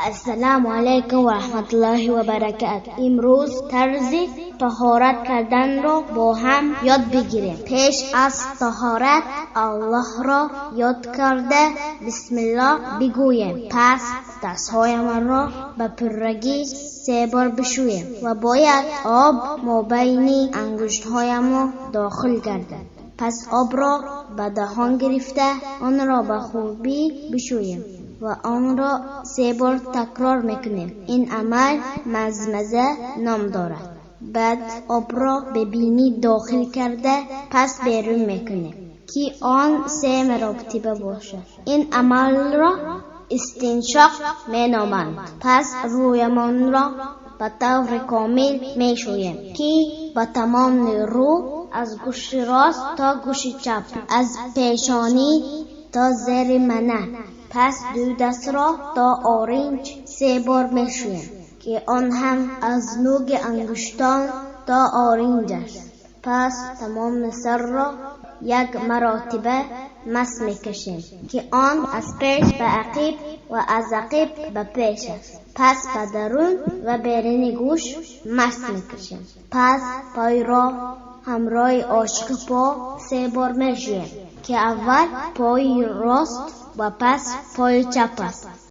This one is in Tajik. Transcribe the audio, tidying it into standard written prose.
Ассалому алайкум ва раҳматуллоҳи ва баракатуҳ. Имрӯз тарзи таҳорат карданро бо ҳам ёд бигирем. Пеш аз таҳорат Аллоҳро ёд карда, бисмиллоҳ бигӯем. Пас дастҳоямонро ба пуррагӣ се бор бишӯем ва бояд об мобайни ангуштҳоямон дохил гардад. Пас обро ба даҳон гирифта, онро ба хубӣ бишӯем ва онро се бор такрор мекунем. Ин амал мазмаза ном дорад. Баъд обро ба бинӣ дохил карда, пас берун мекунем, ки он се маротиба бошад. Ин амалро истиншоқ меноманд. Пас рӯямонро ба таври комил мешӯем, ки ба тамоми рӯ аз гӯши рост то гӯши чап, аз пешонӣ то зери мана. Пас ду дастро то оринҷ се бор мешӯем, ки он ҳам аз нӯги ангуштон то оринҷ аст. Пас тамоми сарро як маротиба мас мекашем, ки он аз пеш ба ақиб ва аз ақиб ба пеш аст. Пас ба дарун ва беруни гӯш мас мекашем. Пас пойро ҳамроҳи ошиқи по се бор мешӯем, ки аввал пои рост ва пас пои чап аст.